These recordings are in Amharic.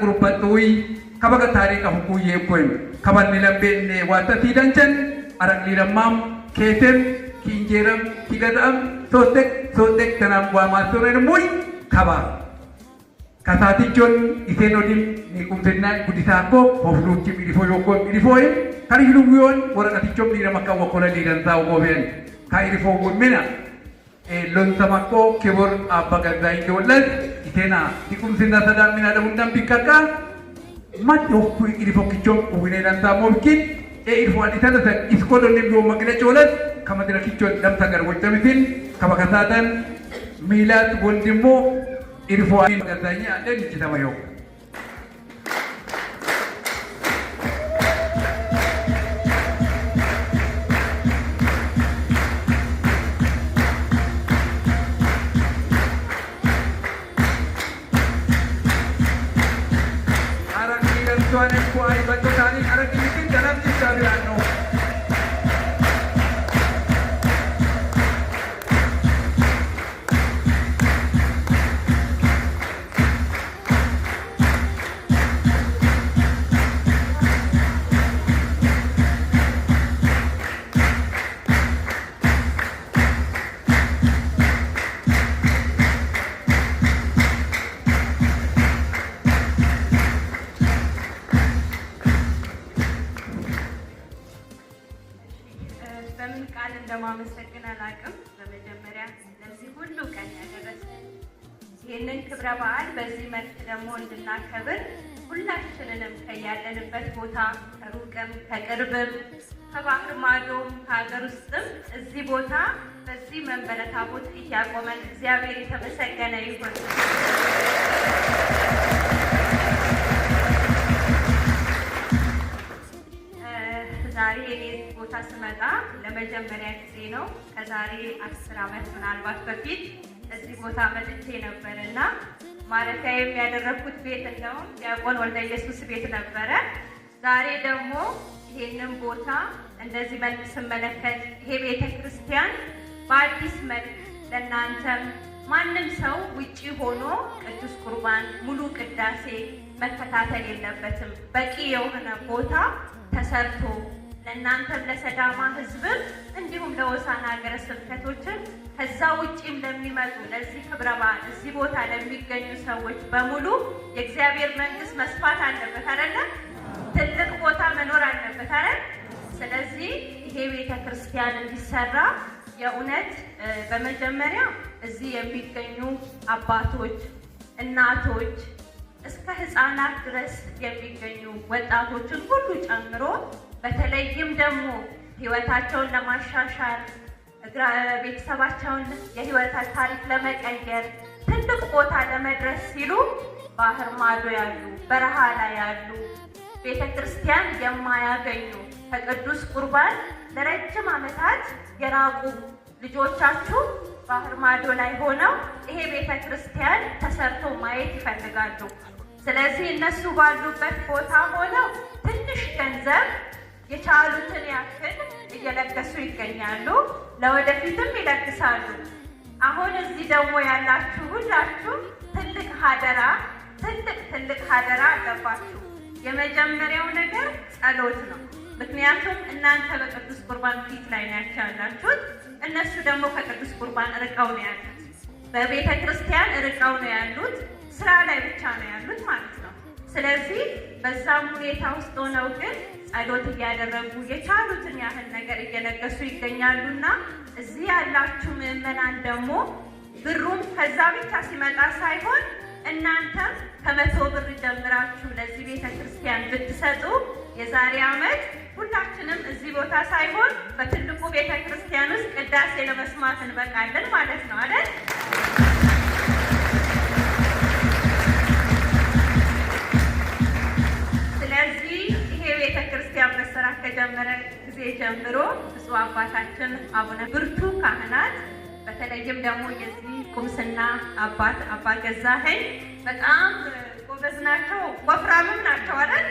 Qurubbattuuyi kabaga taariika hukuyyee koyin kabanni lambeenne waata tiidanchan araqliirammaam keetem kiinjeeram kigada'am soostek soostek tanam waamaasooren muy kaba kasaatichon iseen odim ni qumsenna gudisaakko hofluuchi midhifoo yokko midhifooyin kan hiluwiyoon waraqatichon dhiira makka wakola dhiiransaa ogoobeen ka irifoo womena lonsamakko kibur abba gazaayi wallas itena diqumsinna sadaamina dhabundan bikkakka mat hokku irifokichon uwineedansaa mobkin e irfo aditana iskolonni biyo maglecholas kamadirakichon damta gar wojjamitin kabakasaatan miilaat wondimmo irfo gazaayi adhen ijjitama yok. በምን ቃል እንደማመሰግን አላውቅም። በመጀመሪያ ለዚህ ሁሉ ቀን ያደረሰን ይህንን ክብረ በዓል በዚህ መልክ ደግሞ እንድናከብር ሁላችንንም ከያለንበት ቦታ ከሩቅም ከቅርብም ከባህር ማዶም ከሀገር ውስጥም እዚህ ቦታ በዚህ መንበረ ታቦት ፊት ያቆመን እግዚአብሔር የተመሰገነ ይሁን። ዛሬ እኔ ቦታ ስመጣ ለመጀመሪያ ጊዜ ነው። ከዛሬ 10 ዓመት ምናልባት በፊት እዚህ ቦታ መጥቼ ነበር እና ማረፊያ የሚያደረግኩት ቤት እንደውም ዲያቆን ወልደ ኢየሱስ ቤት ነበረ። ዛሬ ደግሞ ይሄንን ቦታ እንደዚህ መልክ ስመለከት ይሄ ቤተ ክርስቲያን በአዲስ መልክ ለእናንተም ማንም ሰው ውጪ ሆኖ ቅዱስ ቁርባን ሙሉ ቅዳሴ መከታተል የለበትም። በቂ የሆነ ቦታ ተሰርቶ ለእናንተም ለሰዳማ ሕዝብም እንዲሁም ለሆሳዕና ሀገረ ስብከቶችም ከዛ ውጪም ለሚመጡ ለዚህ ክብረ በዓል እዚህ ቦታ ለሚገኙ ሰዎች በሙሉ የእግዚአብሔር መንግስት መስፋት አለበት አይደለ? ትልቅ ቦታ መኖር አለበት አይደል? ስለዚህ ይሄ ቤተ ክርስቲያን እንዲሰራ የእውነት በመጀመሪያ እዚህ የሚገኙ አባቶች፣ እናቶች እስከ ህፃናት ድረስ የሚገኙ ወጣቶችን ሁሉ ጨምሮ በተለይም ደግሞ ህይወታቸውን ለማሻሻል ቤተሰባቸውን የህይወት ታሪክ ለመቀየር ትልቅ ቦታ ለመድረስ ሲሉ ባህር ማዶ ያሉ፣ በረሃ ላይ ያሉ፣ ቤተ ክርስቲያን የማያገኙ፣ ከቅዱስ ቁርባን ለረጅም ዓመታት የራቁ ልጆቻችሁ ባህር ማዶ ላይ ሆነው ይሄ ቤተ ክርስቲያን ተሰርቶ ማየት ይፈልጋሉ። ስለዚህ እነሱ ባሉበት ቦታ ሆነው ትንሽ ገንዘብ የቻሉትን ያክል እየለገሱ ይገኛሉ። ለወደፊትም ይለግሳሉ። አሁን እዚህ ደግሞ ያላችሁ ሁላችሁ ትልቅ ሀደራ፣ ትልቅ ትልቅ ሀደራ አለባችሁ። የመጀመሪያው ነገር ጸሎት ነው። ምክንያቱም እናንተ በቅዱስ ቁርባን ፊት ላይ ናቸው ያላችሁት፣ እነሱ ደግሞ ከቅዱስ ቁርባን ርቀው ነው ያሉት። በቤተ ክርስቲያን ርቀው ነው ያሉት። ስራ ላይ ብቻ ነው ያሉት ማለት ነው። ስለዚህ በዛም ሁኔታ ውስጥ ሆነው ግን ጸሎት እያደረጉ የቻሉትን ያህል ነገር እየለገሱ ይገኛሉና እዚህ ያላችሁ ምዕመናን ደግሞ ብሩም ከዛ ብቻ ሲመጣ ሳይሆን እናንተም ከ100 ብር ጀምራችሁ ለዚህ ቤተ ክርስቲያን ብትሰጡ የዛሬ ዓመት ሁላችንም እዚህ ቦታ ሳይሆን በትልቁ ቤተ ክርስቲያን ውስጥ ቅዳሴ ለመስማት እንበቃለን ማለት ነው አይደል? ስለዚህ ይሄ ቤተ ክርስቲያን መሰራት ከጀመረ ጊዜ ጀምሮ ብፁዕ አባታችን አቡነ ብርቱ ካህናት በተለይም ደግሞ የዚህ ቁምስና አባት አባ ገዛኸኝ በጣም ጎበዝ ናቸው፣ ወፍራምም ናቸው አይደል?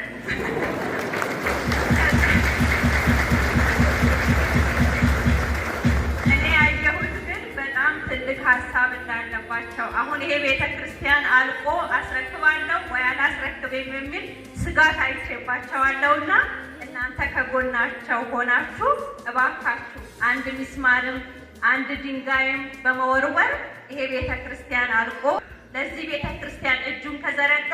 እኔ ያየሁት ግን በጣም ትልቅ ሀሳብ እንዳለባቸው አለባቸው። አሁን ይሄ ቤተክርስቲያን አልቆ አስረክባለሁ ወይ አላስረክብም የሚል ስጋት አይቼባቸዋለሁና እናንተ ከጎናቸው ሆናችሁ እባካችሁ አንድ ሚስማርም አንድ ድንጋይም በመወርወር ይሄ ቤተክርስቲያን አልቆ ለዚህ ቤተክርስቲያን እጁን ከዘረጋ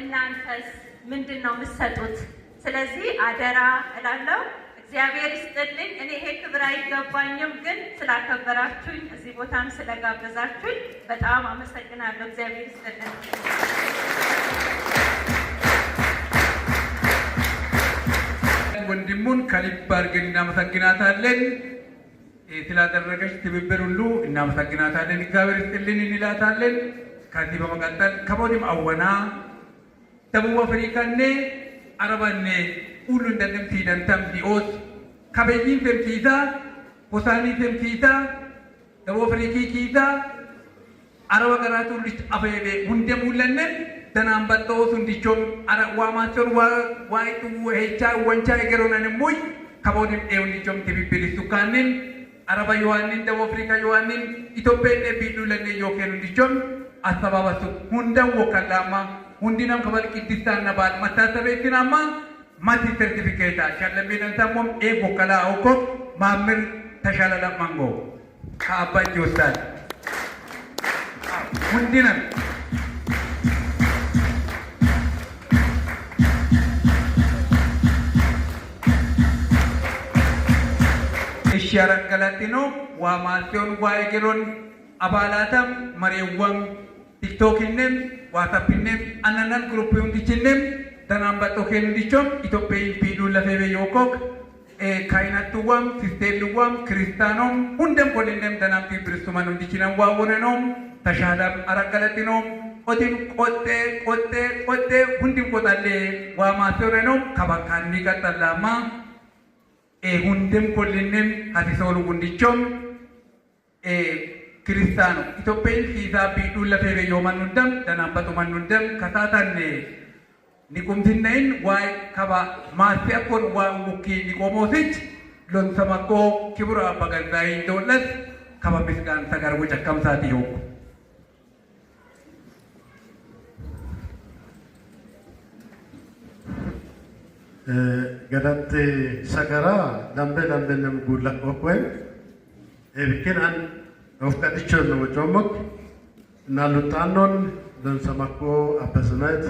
እናንተስ ምንድነው የምትሰጡት? ስለዚህ አደራ እላለሁ። እግዚአብሔር ይስጥልኝ። እኔ ይሄ ክብር አይገባኝም፣ ግን ስላከበራችሁኝ እዚህ ቦታም ስለጋበዛችሁኝ በጣም አመሰግናለሁ። እግዚአብሔር ይስጥልኝ። ወንድሙን ከልብ አድርገን እናመሰግናታለን። ስላደረገች ትብብር ሁሉ እናመሰግናታለን። እግዚአብሔር ይስጥልን እንላታለን። ከዚህ በመቀጠል ከቦዲም አወና ደቡብ አፍሪካኔ አረባኔ ሁሉ እንደንም ሲደንተም ዲኦት ከበይን ፈምኪታ ሆሳኒ ፈምኪታ ደቡብ አፍሪካ ኪታ አረባ ገራቱ ልጅ አፈየቤ ሁንደም ሁለነን ደናም በጦ ሱንዲቾም አረ ዋማቸር ዋ ዋይቱ ሄቻ ወንቻ የገሮነን ሙይ ከቦዲም ኤውንዲቾም ትብብር ሱካንን አረባ ዮሐንን ደቡብ አፍሪካ ዮሐንን ኢትዮጵያ ቢሉ ለነ ዮኬን እንዲቾም አሰባባሱ ሁንደን ወከላማ ሁንዲናም ከበል ቅድስታና ባል መታሰቤትናማ ማቲ ሰርቲፊኬታ ሸለሚነን ሰሞም ኤ ወከላ አውኮ ማምር ተሻለለ ማንጎ ከአባጅ ይወስዳል ሁንዲናም እሺ ያረንገላጢኖ ዋማሲዮን ዋይግሮን አባላተም መሬወም ቲክቶክንም ዋትስአፕንም አናናን ግሩፕ ሁንዲችንም ደናን በጦኬን እንዲቾም ኢትዮጵያን ቢሉ ለፌቤ ዮኮክ ካይናቱዋም ሲስቴሉዋም ክርስቲያኖም ሁንደም ኮልንም ደናም ቲብርሱማን እንዲችነን ዋወነኖም ተሻለም አረገለጢኖም ኦቲም ቆጤ ቆጤ ቆጤ ሁንዲም ቆጣሌ ዋማሲዮነኖም ከባካኒ ቀጠላማ ሁንደም ኮልንም ሀቲሶሉ ሁንዲቾም ክርስቲያኑ ኢትዮጵያን ሲሳ ቢዱ ለፌቤ ዮማኑንደም ደናን በጡመኑንደም ከሳታኔ ኒቁምትነይን ዋይ ከባ ማሲ አኮን ዋ ውኪ ኒቆሞሲች ሎንሰመኮ ክቡር አባ ገዛይ ዶለስ ከባ ምስጋን ተገርቡ ጨከምሳት ይሆኩ ገዳት ሰገራ ዳምቤ ዳምቤ ነም ጉላ ኦኮን ኤብኪን አን ኦፍቀጥቾ ነው ጮሞክ እና ሉጣኖን ለንሰማኮ አበስመት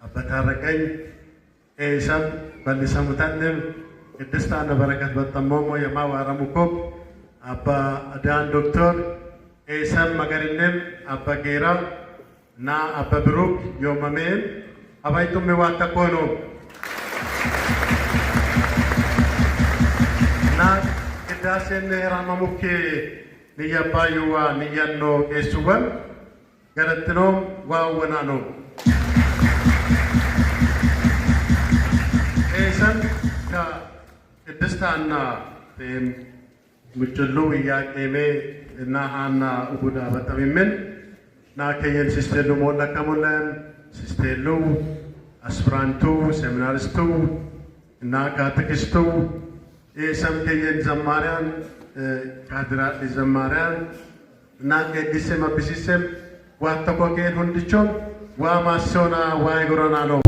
አበታረቀኝ ኤሰም በሊሰሙታንም ቅድስታነ በረከት በጠሞሞ የማዋረሙኮ አባ ዳን ዶክተር ኤሰም መገሪንም አባ ጌራ እና አባ ብሩክ ዮመሜም አባይቱም ዋተኮኖ እና ቅዳሴን ራማሙኬ ንያባዩዋ ንያኖ ቄሱወን ገለጥኖም ዋወና ነው ኤሰን ከቅድስታና ሙጭሉ እያቄሜ እና ሃና እጉዳ በጠሚምን ና ከየን ሲስቴሉ ሞለከሙለን ሲስቴሉ አስፕራንቱ ሴሚናሪስቱ እና ካቴኪስቱ ኤሰም ከየን ዘማሪያን ካድራሊ ዘማሪያን እና ቄዲሴ መብሲሴም ዋተኮ ኬን ሁንዲቾም ዋ ማሶና ዋ ይጎረና ነው።